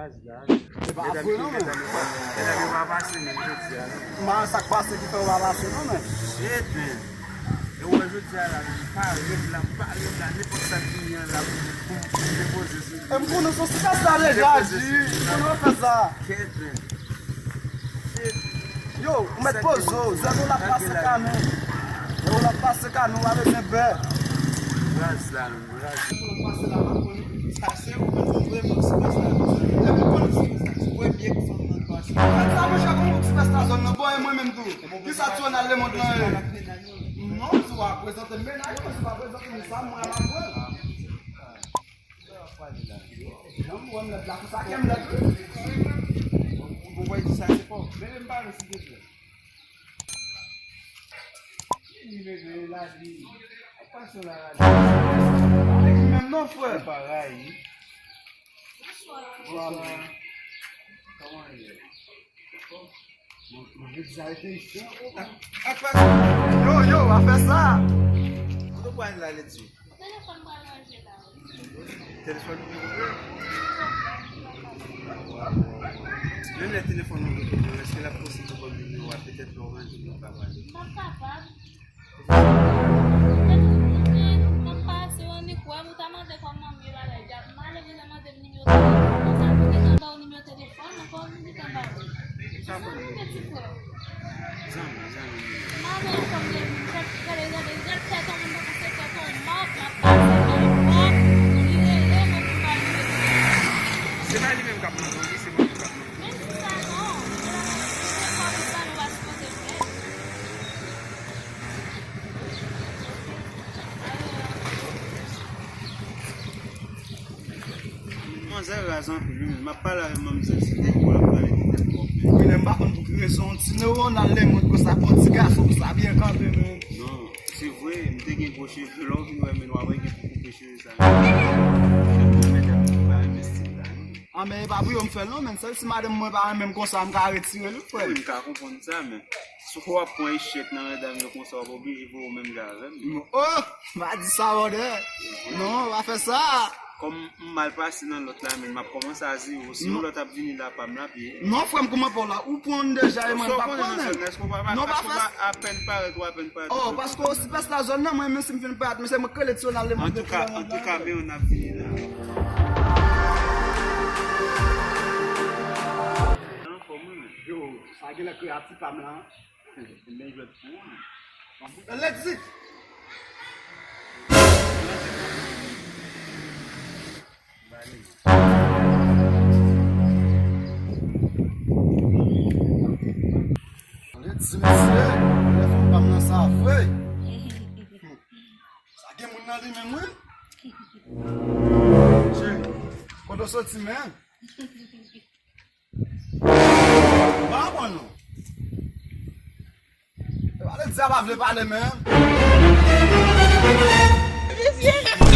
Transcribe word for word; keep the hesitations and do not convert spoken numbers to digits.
Baz la. E pa vre non, men. Medam yo pa, medam yo pa pase menm jodi a non. Ma, sa k pase ki fè yo pa pase non, men. Shit, man. E wè jodi a la, men, m parèt la, m parèt la, nenpòt sa k vini an la, pou, pou, pou m depoze sou li. E m konnen se yon sipèsta deja, G, m konnen w fè sa. Kèt, man. Yo, ou mèt poze w, zèl ou la pase kanon. Zèl ou la pase kanon, ou pa bezwen pè. Raz la, menm, raz. Pou l pase la, pa konn sa se ou menm, ou vrèman sipèsta. Depi w konn sipèsta, se premye fanm nan pase. Fè sa, monchè, pou ou sipèsta zòn nan, bon, e mwen menm tou. Kisa ti Ronald Lemond lan ye? Non, si w ap prezante m mennaj, si w ap prezante m sa, mwen la pran. Nan mwen lèd la, pou sa kè m lèd wi. Ou voye di sa se fò. Men men m pale silvouplè. Ki nimewo la di? Ap pase la la. Avèk li menm non, frè. Ou pa rayi. Bonswa. Kòman ye? Mwen, mwen, mwen, sa rete ici. Ak, ak pa. Yo, yo, afè sa. Kote w pral la, Lady? Telefòn pral ranje la, wi. Telefòn ou pral ranje? Menm lè telefòn ou pral ranje, èske l ap posib pou ban m nimewo a? Petèt lè w ranje, nou ka pale. M ap kapab. Mwen, mwen, mwen pa ase rannik wè m, ou ta mande kòman m ye bagay, dja malere nan mande m nimewo telefòn, konsa m gentan ba w nimewo telefòn, ankò m gentan ba w. Zanmi, men ti frè. Zanmi, zanmi. M pa wè kòm de moun, tèt, gade, gade, gade tèt yon moun tankou se tèt yon mòp, m ap pase nan mòp, li rele mwen pou m ba l nimewo telefòn. Se pa li menm k ap mande w, wi, se mwen menm k ap mande w. Menm si sa non, se kòm sa nou pa sipoze fè. Manzè raz anpil wi, men m ap pale avè manzè, si te kou l ap pale de tèt mòp, men. Wi, men m pa konn pou ki rezon, ti Ronald Lemond konsa, pou ti gason konsa, byen kanpe, men. Non, se vre, m te gen gwo cheve, lè w vin wè, men w ap wè gen pou koupe cheve sa, men. Cheve mwen, mèt ap pa renmen stil la, non. Ah, men e pa pou yo m fè l non, men sèl si madanm mwen pa renmen m konsa, m ka retire l, wi, frè. Wi, m ka konprann sa, men si w ap pran echèk nan medam yo konsa, w ap oblije voye w menm jan avè m. Oh! Pa di sa, brother. Non, pa fè sa. Kòm m mal pase nan lòt la, men m ap kòmanse a zewo. Si yon lòt ap vini la, pa m la, pi. Non, frè m, kòman pa w la? Ou pran deja, e mwen m pa pran, men. Non, pa fè sa. Apèn parèt, ou apèn parèt. Oh, paske w sipèsta zòn nan, mwen menm si m fin parèt, men se mwen k rele ti Ronald Lemond. Antouka, antouka, men yon ap vini la. Anfòm, wi, men. Yo, sa genlè kreyati pa m la. Men jwèt pou ou, men. Alexis! Alexis, mesye, telefòn pa m nan sa vre. Sa gen moun nan li menm, wi. Cheri, kote w soti, men? Ba bon non. Pale di sa pa vle pale, men. Visye.